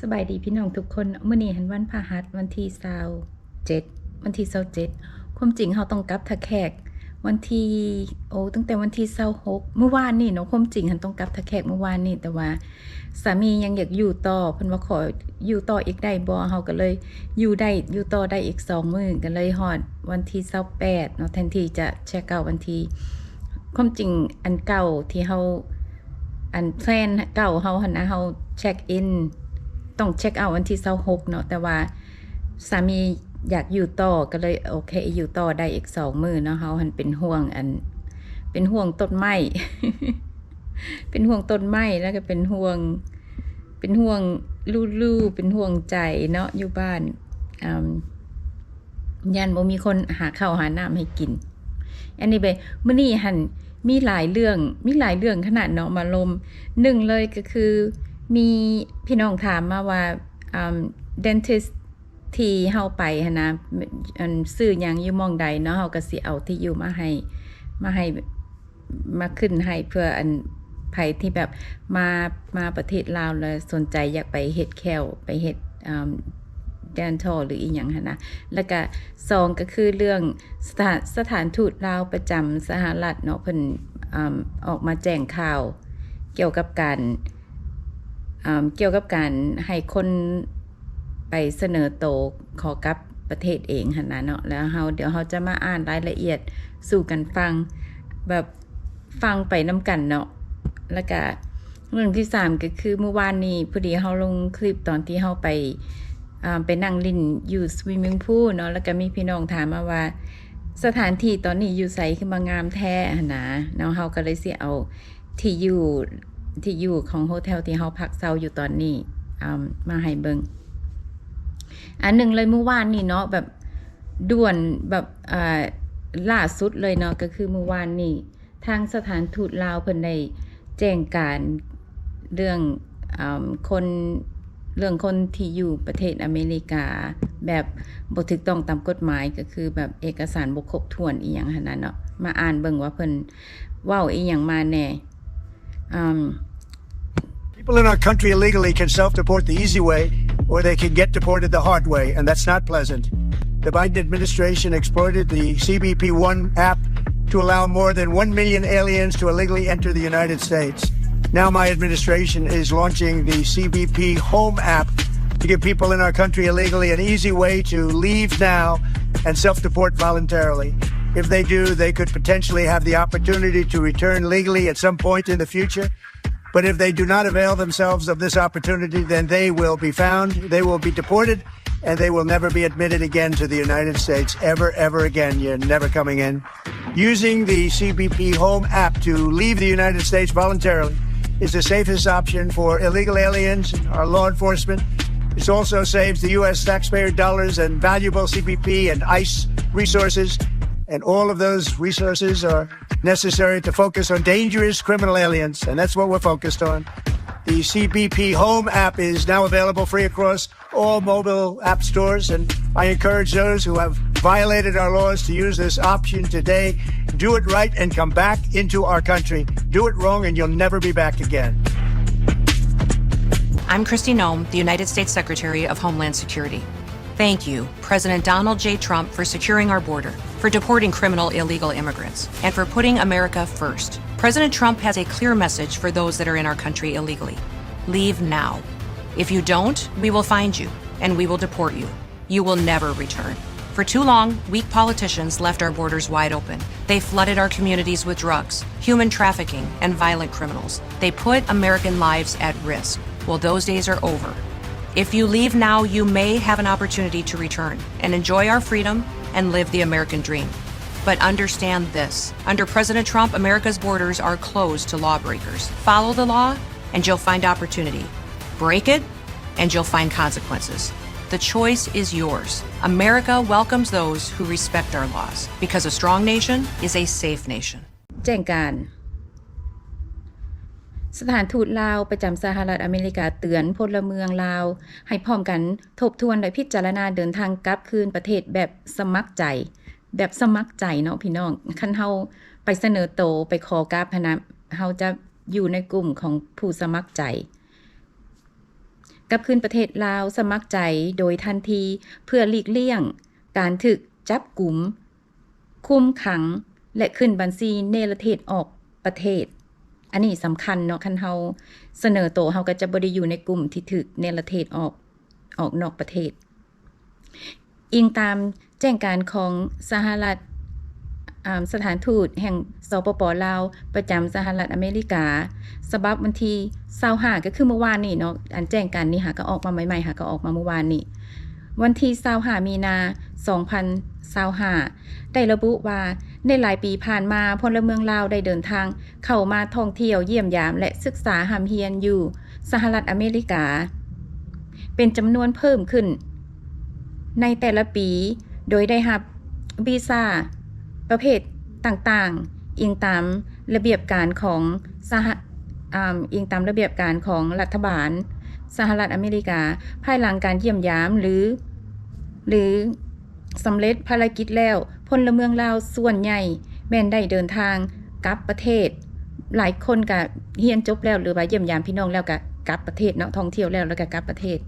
ສະບາຍດີພີ່ນ້ອງທຸກຄົນ. ມື້ນີ້ຫັ້ນວັນພະຫັດ ວັນທີຊາວເຈັດ ວັນທີຊາວເຈັດ ຄວາມຈິງເຮົາຕ້ອງກັບທ່າແຂກວັນທີ ໂອ້ ຕັ້ງແຕ່ວັນທີຊາວຫົກ ມື້ວານນີ້ເນາະ. ຄວາມຈິງຫັ້ນຕ້ອງກັບທ່າແຂກມື້ວານນີ້ ແຕ່ວ່າສາມີຍັງຢາກຢູ່ຕໍ່ ເພິ່ນວ່າຂໍຢູ່ຕໍ່ອີກໄດ້ບໍ່? ເຮົາກໍເລີຍຢູ່ໄດ້ ຢູ່ຕໍ່ໄດ້ອີກສອງມື້ ກໍເລີຍຮອດວັນທີຊາວແປດເນາະ ແທນທີ່ຈະເຊັກເອົາວັນທີ ຄວາມຈິງອັນເກົ່າທີ່ເຮົາ ອັນແພລນເກົ່າເຮົາຫັ້ນນະ ເຮົາເຊັກອິນ ຕ້ອງເຊັກເອົາວັນທີຊາວຫົກເນາະ ແຕ່ວ່າສາມີຢາກຢູ່ຕໍ່ ກໍເລີຍໂອເຄ ຢູ່ຕໍ່ໄດ້ອີກສອງມື້ເນາະ. ເຮົາຫັ້ນເປັນຫ່ວງອັນ ເປັນຫ່ວງຕົ້ນໄມ້ ເປັນຫ່ວງຕົ້ນໄມ້ ແລ້ວກໍເປັນຫ່ວງ ເປັນຫ່ວງລູໆ ເປັນຫ່ວງໃຈເນາະ ຢູ່ບ້ານ ອ່າ ຢ້ານບໍ່ມີຄົນຫາເຂົ້າຫານ້ຳໃຫ້ກິນ. ອັນນີ້ເບ ມື້ນີ້ຫັ້ນມີຫຼາຍເລື່ອງ ມີຫຼາຍເລື່ອງຂະໜາດເນາະ ມາລົມ. ໜຶ່ງເລີຍກໍຄືມີພີ່ນ້ອງຖາມມາວ່າ ອ່າ ເດນທິສທີ່ເຮົາໄປຫັ້ນນະ ອັນ ຊື່ຫຍັງ ຢູ່ໝ່ອງໃດເນາະ ເຮົາກໍຊິເອົາທີ່ຢູ່ມາໃຫ້ ມາໃຫ້ ມາຂຶ້ນໃຫ້ ເພື່ອອັນ ໃຜທີ່ແບບມາ ມາປະເທດລາວແລ້ວສົນໃຈຢາກໄປເຮັດແຂ້ວ ໄປເຮັດ ເອີ່ມ dental ຫຼືອີ່ຫຍັງຫັ້ນນະ. ແລ້ວກະສອງກໍຄືເລື່ອງສະຖານ ສະຖານທູດລາວປະຈຳສະຫະລັດເນາະ ເພິ່ນ ເອີ່ມ ອອກມາແຈ້ງຂ່າວກ່ຽວກັບການ ເອີ່ມ ກ່ຽວກັບການໃຫ້ຄົນໄປສະເໜີໂຕຂໍກັບປະເທດເອງຫັ້ນນະເນາະ. ແລ້ວເຮົາ ດຽວເຮົາຈະມາອ່ານລາຍລະອຽດສູ່ກັນຟັງ ແບບຟັງໄປນຳກັນເນາະ. ແລ້ວກະເລື່ອງທີສາມກໍຄືມື້ວານນີ້ ພໍດີເຮົາລົງຄລິບຕອນທີ່ເຮົາໄປ ອ່າ ໄປນັ່ງຫຼິ້ນຢູ່ swimming pool ເນາະ ແລ້ວກະມີພີ່ນ້ອງຖາມມາວ່າ ສະຖານທີ່ຕອນນີ້ຢູ່ໃສຄືມາງາມແທ້ຫັ້ນນະເນາະ. ເຮົາກໍເລີຍຊິເອົາ ທີ່ຢູ່ ທີ່ຢູ່ຂອງໂຮເທວທີ່ເຮົາພັກເຊົາຢູ່ຕອນນີ້ ອ່າ ມາໃຫ້ເບິ່ງ. ອັນໜຶ່ງເລີຍ ມື້ວານນີ້ເນາະ ແບບດ່ວນ ແບບ ອ່າ ລ່າສຸດເລີຍເນາະ ກໍຄືມື້ວານນີ້ ທາງສະຖານທູດລາວເພິ່ນໄດ້ແຈ້ງການເລື່ອງ ອ່າ ຄົນ ເລື່ອງຄົນທີ່ຢູ່ປະເທດອາເມລິກາ ແບບບໍ່ຖືກຕ້ອງຕາມກົດໝາຍ ກໍຄືແບບເອກະສານບໍ່ຄົບຖ້ວນອີ່ຫຍັງຫັ້ນນະເນາະ. ມາອ່ານເບິ່ງວ່າເພິ່ນ ເວົ້າອີ່ຫຍັງມາແດ່? ອາ People in our country illegally can self-deport the easy way, or they can get deported the hard way, and that's not pleasant. The Biden administration exploited the C B P One app to allow more than one million aliens to illegally enter the United States. Now my administration is launching the C B P Home app to give people in our country illegally an easy way to leave now and self-deport voluntarily. If they do, they could potentially have the opportunity to return legally at some point in the future. But if they do not avail themselves of this opportunity, then they will be found, they will be deported, and they will never be admitted again to the United States, ever, ever again. You're never coming in. Using the C B P Home app to leave the United States voluntarily is the safest option for illegal aliens and our law enforcement. It also saves the U S taxpayer dollars and valuable C B P and ice resources. And all of those resources are necessary to focus on dangerous criminal aliens, and that's what we're focused on. The C B P Home app is now available free across all mobile app stores, and I encourage those who have violated our laws to use this option today. Do it right and come back into our country. Do it wrong and you'll never be back again. I'm Kristi Noem, the United States Secretary of Homeland Security. Thank you, President Donald J. Trump, for securing our border, for deporting criminal illegal immigrants, and for putting America first. President Trump has a clear message for those that are in our country illegally. Leave now. If you don't, we will find you, and we will deport you. You will never return. For too long, weak politicians left our borders wide open. They flooded our communities with drugs, human trafficking, and violent criminals. They put American lives at risk. Well, those days are over. If you leave now, you may have an opportunity to return and enjoy our freedom and live the American dream. But understand this. Under President Trump, America's borders are closed to lawbreakers. Follow the law, and you'll find opportunity. Break it, and you'll find consequences. The choice is yours. America welcomes those who respect our laws, because a strong nation is a safe nation. ແຈ້ງການ ສະຖານທູດລາວປະຈຳສະຫະລັດອາເມລິກາເຕືອນພົນລະເມືອງລາວໃຫ້ພ້ອມກັນທົບທວນ ແລະ ພິຈາລະນາເດີນທາງກັບຄືນປະເທດແບບສະໝັກໃຈ, ແບບສະໝັກໃຈເນາະພີ່ນ້ອງ. ຄັນເຮົາໄປສະເໜີໂຕ ໄປຂໍກັບຫັ້ນນະ ເຮົາຈະຢູ່ໃນກຸ່ມຂອງຜູ້ສະໝັກໃຈ. ກັບຄືນປະເທດລາວສະໝັກໃຈໂດຍທັນທີ ເພື່ອຫຼີກລ່ຽງການຖືກຈັບກຸມ, ຄຸມຂັງ ແລະ ຂຶ້ນບັນຊີເນລະເທດອອກປະເທດ. ອັນນີ້ສຳຄັນເນາະ, ຄັນເຮົາສະເໜີໂຕ ເຮົາກໍຈະບໍ່ໄດ້ຢູ່ໃນກຸ່ມທີ່ຖືກເນລະເທດອອກ, ອອກນອກປະເທດ. ອີງຕາມແຈ້ງການຂອງສະຫະລັດ, ອາ, ສະຖານທູດແຫ່ງ ສປປ ລາວ ປະຈຳສະຫະລັດອາເມລິກາ ສະບັບວັນທີຊາວຫ້າ ກໍຄືມື້ວານນີ້ເນາະ, ອັນແຈ້ງການນີ້ຫາກໍອອກມາໃໝ່ໆ, ຫາກໍອອກມາມື້ວານນີ້. ວັນທີຊາວຫ້າ ມີນາ ສອງພັນຊາວຫ້າ ໄດ້ລະບຸວ່າ ໃນຫຼາຍປີຜ່ານມາ, ພົນລະເມືອງລາວໄດ້ເດີນທາງເຂົ້າມາທ່ອງທ່ຽວ, ຢ້ຽມຢາມ ແລະ ສຶກສາຮ່ຳຮຽນຢູ່ສະຫະລັດອາເມລິກາ ເປັນຈຳນວນເພີ່ມຂຶ້ນໃນແຕ່ລະປີ, ໂດຍໄດ້ຮັບວີຊາປະເພດຕ່າງໆ, ອີງຕາມລະບຽບການຂອງສະຫະ, ອາ, ອີງຕາມລະບຽບການຂອງລັດຖະບານສະຫະລັດອາເມລິກາ. ພາຍຫຼັງການຢ້ຽມຢາມ ຫຼື ຫຼື ສຳເລັດພາລະກິດແລ້ວ, ພົນລະເມືອງລາວສ່ວນໃຫຍ່ແມ່ນໄດ້ເດີນທາງກັບປະເທດ. ຫຼາຍຄົນກະຮຽນຈົບແລ້ວ ຫຼືວ່າຢ້ຽມຢາມພີ່ນ້ອງແລ້ວກະກັບປະເທດເນາະ, ທ່ອງທ່ຽວແລ້ວ ແລ້ວກະກັບປະເທດ.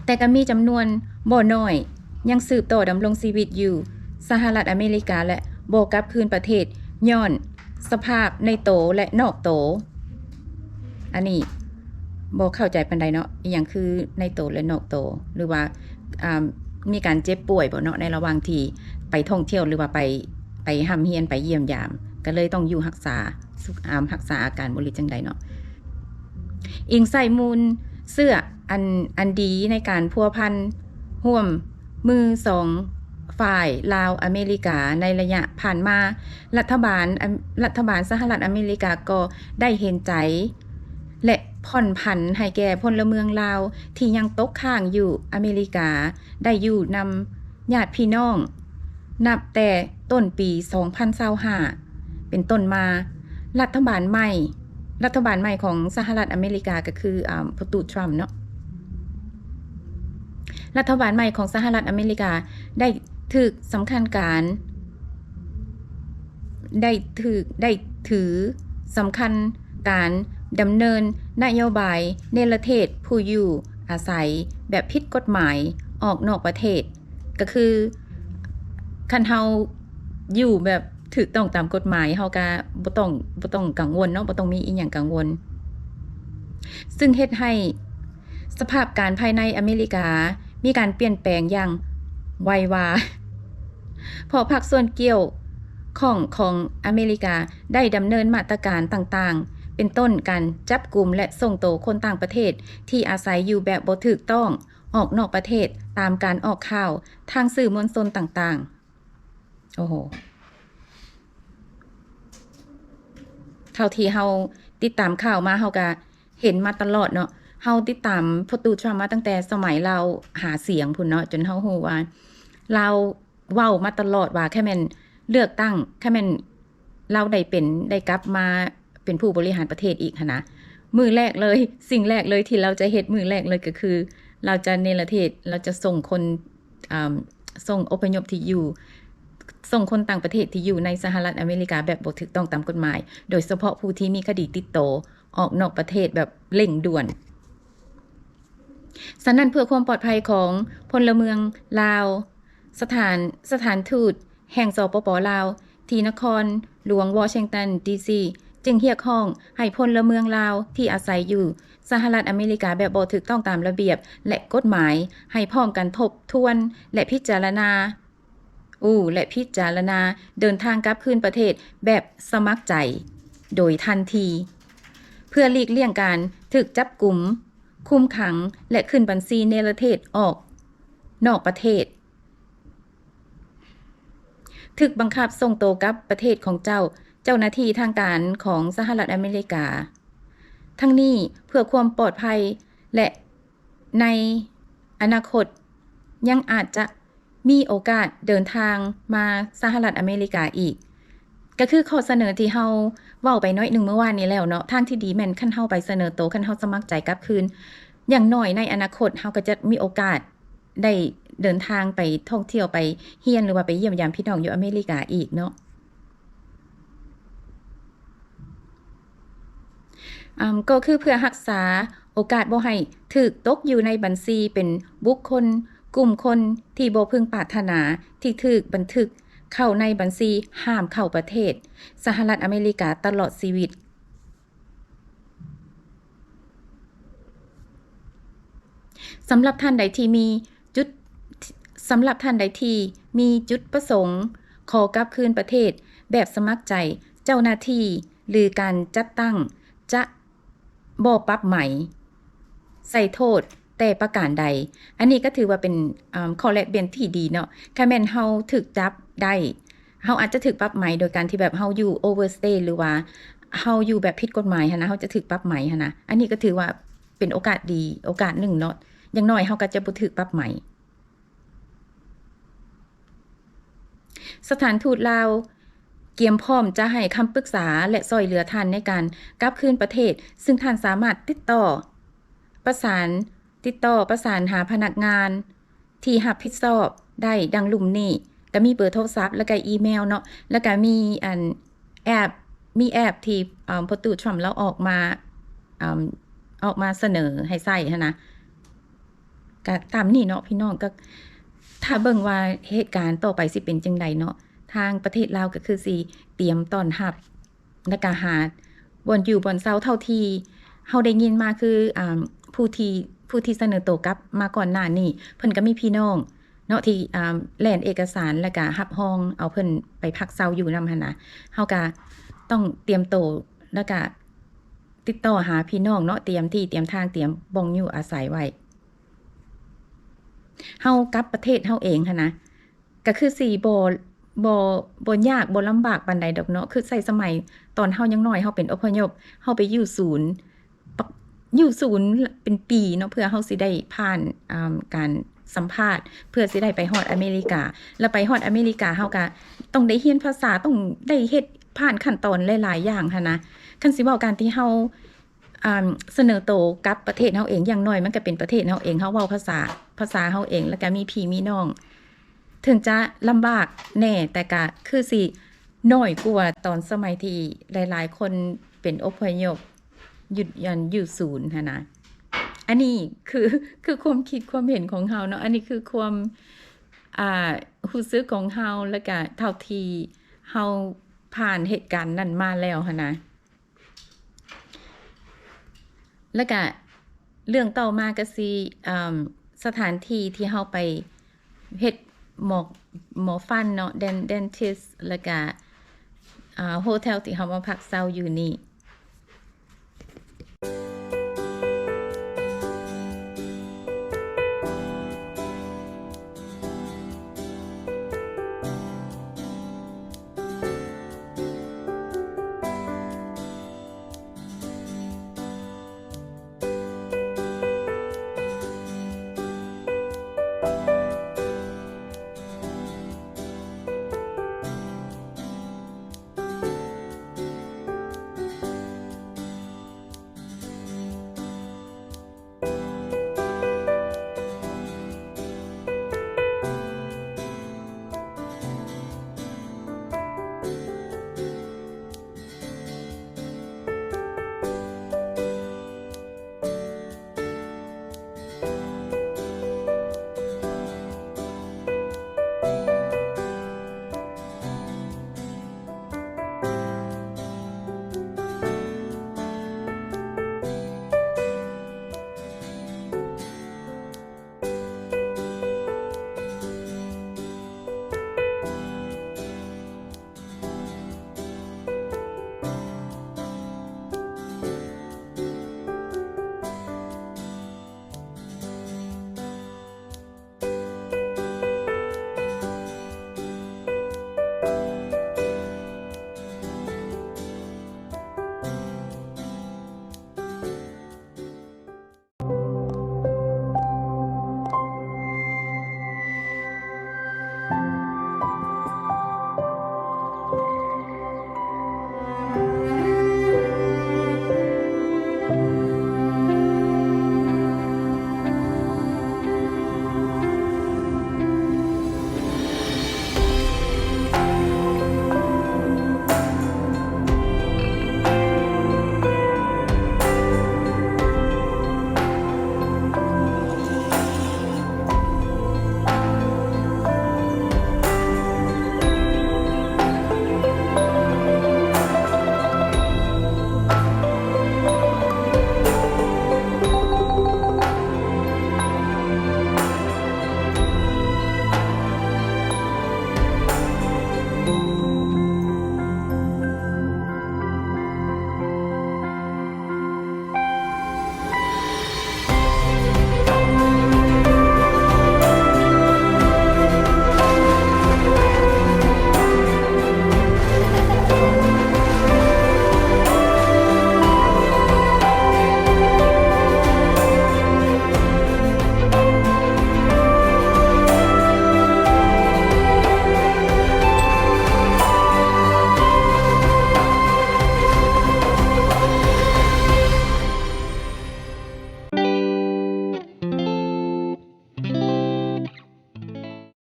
ແຕ່ກະມີຈຳນວນບໍ່ໜ້ອຍຍັງສືບຕໍ່ດຳລົງຊີວິດຢູ່ສະຫະລັດອາເມລິກາ ແລະ ບໍ່ກັບຄືນປະເທດ ຍ້ອນສະພາບໃນໂຕ ແລະ ນອກໂຕ. ອັນນີ້ບໍ່ເຂົ້າໃຈປານໃດເນາະ, ອີ່ຫຍັງຄືໃນໂຕ ແລະ ນອກໂຕ ຫຼືວ່າ ອາ ມີການເຈັບປ່ວຍບໍ່ເນາະ ໃນລະຫວ່າງທີ່ໄປທ່ອງທ່ຽວ ຫຼືວ່າໄປ, ໄປຮ່ຳຮຽນ, ໄປຢ້ຽມຢາມ, ກໍເລີຍຕ້ອງຢູ່ຮັກສາສຸກອາມ, ຮັກສາອາການບໍ່ ຫຼືຈັ່ງໃດເນາະ. ອີງໃສ່ມູນເຊື້ອອັນ, ອັນດີໃນການພົວພັນຮ່ວມມືສອງຝ່າຍລາວອາເມລິກາໃນໄລຍະຜ່ານມາ, ລັດຖະບານ, ອາ, ລັດຖະບານສະຫະລັດອາເມລິກາກໍໄດ້ເຫັນໃຈ ແລະ ຜ່ອນຜັນໃຫ້ແກ່ພົນລະເມືອງລາວທີ່ຍັງຕົກຄ້າງຢູ່ອາເມລິກາ ໄດ້ຢູ່ນຳຍາດພີ່ນ້ອງ ນັບແຕ່ຕົ້ນປີສອງພັນຊາວຫ້າເປັນຕົ້ນມາ, ລັດຖະບານໃໝ່, ລັດຖະບານໃໝ່ຂອງສະຫະລັດອາເມລິກາ ກໍຄື ອາ ພໍ່ຕູ້ທຣຳເນາະ, ລັດຖະບານໃໝ່ຂອງສະຫະລັດອາເມລິກາໄດ້ຖືກສຳຄັນການ, ໄດ້ຖືກ, ໄດ້ຖືສຳຄັນການດຳເນີນນະໂຍບາຍເນລະເທດຜູ້ຢູ່ອາໄສແບບຜິດກົດໝາຍອອກນອກປະເທດ. ກໍຄືຄັນເຮົາຢູ່ແບບຖືກຕ້ອງຕາມກົດໝາຍ ເຮົາກະບໍ່ຕ້ອງ, ບໍ່ຕ້ອງກັງວົນເນາະ, ບໍ່ຕ້ອງມີອີ່ຫຍັງກັງວົນ. ຊຶ່ງເຮັດໃຫ້ສະພາບການພາຍໃນອາເມລິກາມີການປ່ຽນແປງຢ່າງໄວວາ, ເພາະພາກສ່ວນກ່ຽວຂ້ອງຂອງອາເມລິກາໄດ້ດຳເນີນມາດຕະການຕ່າງໆ ເປັນຕົ້ນການຈັບກຸມ ແລະ ສົ່ງໂຕຄົນຕ່າງປະເທດທີ່ອາໄສຢູ່ແບບບໍ່ຖືກຕ້ອງ ອອກນອກປະເທດ ຕາມການອອກຂ່າວທາງສື່ມວນຊົນຕ່າງໆ. ໂອ້ໂຫ ເທົ່າທີ່ເຮົາຕິດຕາມຂ່າວມາ ເຮົາກະເຫັນມາຕະຫຼອດເນາະ. ເຮົາຕິດຕາມພໍ່ຕູ້ທຣຳມາຕັ້ງແຕ່ສະໄໝລາວຫາສຽງພຸ້ນເນາະ, ຈົນເຮົາຮູ້ວ່າລາວເວົ້າມາຕະຫຼອດວ່າ ຄັນແມ່ນເລືອກຕັ້ງ, ຄັນແມ່ນລາວໄດ້ເປັນ, ໄດ້ກັບມາ ເປັນຜູ້ບໍລິຫານປະເທດອີກຫັ້ນນະ, ມື້ແລກເລີຍ, ສິ່ງແລກເລີຍທີ່ລາວຈະເຮັດ, ມື້ແລກເລີຍກໍຄືລາວຈະເນລະເທດ, ລາວຈະສົ່ງຄົນ, ເອີ່ມ, ສົ່ງອົບພະຍົບທີ່ຢູ່, ສົ່ງຄົນຕ່າງປະເທດທີ່ຢູ່ໃນສະຫະລັດອາເມລິກາແບບບໍ່ຖືກຕ້ອງຕາມກົດໝາຍ, ໂດຍສະເພາະຜູ້ທີ່ມີຄະດີຕິດໂຕ ອອກນອກປະເທດແບບເລັ່ງດ່ວນ. ສະນັ້ນ, ເພື່ອຄວາມປອດໄພຂອງພົນລະເມືອງລາວ, ສະຖານ, ສະຖານທູດແຫ່ງ ສປປ ລາວ ທີ່ນະຄອນຫຼວງວໍຊິງຕັນ ດີຊີ ຈຶ່ງຮຽກຮ້ອງໃຫ້ພົນລະເມືອງລາວທີ່ອາໄສຢູ່ສະຫະລັດອາເມລິກາແບບບໍ່ຖືກຕ້ອງຕາມລະບຽບ ແລະ ກົດໝາຍ ໃຫ້ພ້ອມກັນທົບທວນ ແລະ ພິຈາລະນາ, ອູ ແລະ ພິຈາລະນາເດີນທາງກັບຄືນປະເທດແບບສະໝັກໃຈໂດຍທັນທີ ເພື່ອຫຼີກລ່ຽງການຖືກຈັບກຸມ, ຄຸມຂັງ ແລະ ຂຶ້ນບັນຊີເນລະເທດອອກນອກປະເທດ. ຖືກບັງຄັບສົ່ງໂຕກັບປະເທດຂອງເຈົ້າ, ເຈົ້າໜ້າທີ່ທາງການຂອງສະຫະລັດອາເມລິກາ. ທັງນີ້ເພື່ອຄວາມປອດໄພ ແລະ ໃນອະນາຄົດຍັງອາດຈະມີໂອກາດເດີນທາງມາສະຫະລັດອາເມລິກາອີກ. ກໍຄືຂໍ້ສະເໜີທີ່ເຮົາເວົ້າໄປໜ້ອຍໜຶ່ງມື້ວານນີ້ແລ້ວເນາະ, ທາງທີ່ດີແມ່ນຄັນເຮົາໄປສະເໜີໂຕ, ຄັນເຮົາສະໝັກໃຈກັບຄືນ, ຢ່າງໜ້ອຍໃນອະນາຄົດເຮົາກໍຈະມີໂອກາດ ໄດ້ເດີນທາງໄປທ່ອງທ່ຽວ, ໄປຮຽນ ຫຼືວ່າໄປຢ້ຽມຢາມພີ່ນ້ອງຢູ່ອາເມລິກາອີກເນາະ. ອາ ກໍຄືເພື່ອຮັກສາໂອກາດບໍ່ໃຫ້ຖືກຕົກຢູ່ໃນບັນຊີເປັນບຸກຄົນ, ກຸ່ມຄົນທີ່ບໍ່ເພິ່ງປາດຖະໜາ ທີ່ຖືກບັນທຶກເຂົ້າໃນບັນຊີຫ້າມເຂົ້າປະເທດສະຫະລັດອາເມລິກາຕະຫຼອດຊີວິດ. ສຳລັບທ່ານໃດທີ່ມີຈຸດ, ສຳລັບທ່ານໃດທີ່ມີຈຸດປະສົງຂໍກັບຄືນປະເທດແບບສະໝັກໃຈ, ເຈົ້າໜ້າທີ່ ຫຼື ການຈັດຕັ້ງຈະບໍ່ປັບໃໝ ໃສ່ໂທດແຕ່ປະການໃດ. ອັນນີ້ກໍຖືວ່າເປັນ ອາ ຂໍ້ແລກປ່ຽນທີ່ດີເນາະ. ຖ້າແມ່ນເຮົາຖືກຈັບໄດ້ ເຮົາອາດຈະຖືກປັບໃໝໂດຍການທີ່ແບບເຮົາຢູ່ overstay ຫຼືວ່າເຮົາຢູ່ແບບຜິດກົດໝາຍຫັ້ນນະ, ເຮົາຈະຖືກປັບໃໝຫັ້ນນະ. ອັນນີ້ກໍຖືວ່າເປັນໂອກາດດີໂອກາດໜຶ່ງເນາະ, ຢ່າງໜ້ອຍເຮົາກໍຈະບໍ່ຖືກປັບໃໝ. ສະຖານທູດລາວກຽມພ້ອມຈະໃຫ້ຄຳປຶກສາ ແລະ ຊ່ອຍເຫຼືອທ່ານໃນການກັບຄືນປະເທດ, ຊຶ່ງທ່ານສາມາດຕິດຕໍ່ປະສານ, ຕິດຕໍ່ປະສານຫາພະນັກງານ ທີ່ຮັບຜິດຊອບໄດ້ດັ່ງລຸ່ມນີ້, ກະມີເບີໂທລະສັບ ແລະກະອີເມວເນາະ, ແລະກະມີອັນແອັບ, ມີແອັບທີ່ ອາ ພໍ່ຕູ້ທຣຳລາວອອກມາ ອາ ອອກມາສະເໜີໃຫ້ໃຊ້ຫັ້ນນະ. ກະຕາມນີ້ເນາະພີ່ນ້ອງ, ກະຖ້າເບິ່ງວ່າເຫດການຕໍ່ໄປຊິເປັນຈັ່ງໃດເນາະ. ທາງປະເທດລາວກະຄືຊິຕຽມຕ້ອນຮັບ ແລະກະຫາບ່ອນຢູ່ບ່ອນເຊົາ. ເທົ່າທີ່ເຮົາໄດ້ຍິນມາຄື ອາ ຜູ້ທີ່ ຜູ້ທີ່ສະເໜີໂຕກັບມາກ່ອນໜ້ານີ້ ເພິ່ນກະມີພີ່ນ້ອງເນາະ ທີ່ ອາ ແລ່ນເອກະສານ ແລະກະຮັບຮອງເອົາເພິ່ນໄປພັກເຊົາຢູ່ນຳຫັ້ນນະ. ເຮົາກະຕ້ອງຕຽມໂຕ ແລະກະຕິດຕໍ່ຫາພີ່ນ້ອງເນາະ, ຕຽມທີ່ ຕຽມທາງ ຕຽມບ່ອນຢູ່ອາໄສໄວ້. ເຮົາກັບປະເທດເຮົາເອງຫັ້ນນະ ກະຄືຊິບໍ່ ບໍ່ ບໍ່ຍາກ ບໍ່ລຳບາກປານໃດດອກເນາະ. ຄືໃສ່ສະໄໝຕອນເຮົາຍັງນ້ອຍ ເຮົາເປັນອົບພະຍົບ ເຮົາໄປຢູ່ສູນ ປະ ຢູ່ສູນເປັນປີເນາະ ເພື່ອເຮົາຊິໄດ້ຜ່ານ ອາ ການສຳພາດ ເພື່ອຊິໄດ້ໄປຮອດອາເມລິກາ. ແລ້ວໄປຮອດອາເມລິກາ ເຮົາກະຕ້ອງໄດ້ຮຽນພາສາ ຕ້ອງໄດ້ເຮັດຜ່ານຂັ້ນຕອນຫຼາຍໆຢ່າງຫັ້ນນະ. ຄັນຊິເວົ້າການທີ່ເຮົາ ອາ ສະເໜີໂຕກັບປະເທດເຮົາເອງ, ຢ່າງໜ້ອຍມັນກະເປັນປະເທດເຮົາເອງ, ເຮົາເວົ້າພາສາ ພາສາເຮົາເອງ ແລ້ວກະມີພີ່ມີນ້ອງ. ເຖິງຈະລຳບາກແດ່ ແຕ່ກະຄືຊິໜ້ອຍກວ່າຕອນສະໄໝທີ່ຫຼາຍໆຄົນເປັນອົບພະຍົບ ຢູ່ ຢູ່ສູນຫັ້ນນະ. ອັນນີ້ຄື ຄືຄວາມຄິດຄວາມເຫັນຂອງເຮົາເນາະ, ອັນນີ້ຄືຄວາມ ອາ ຮູ້ສຶກຂອງເຮົາ ແລ້ວກະເທົ່າທີ່ເຮົາຜ່ານເຫດການນັ້ນມາແລ້ວຫັ້ນນະ. ແລ້ວກະເລື່ອງຕໍ່ມາກະຊິ ເອີ່ມ ສະຖານທີ່ທີ່ເຮົາໄປເຮັດໝໍ ໝໍຟັນເນາະ ເດນ ເດນທິສ ແລ້ວກະ ອາ ໂຮເທວທີ່ເຮົາມາພັກເຊົາຢູ່ນີ້.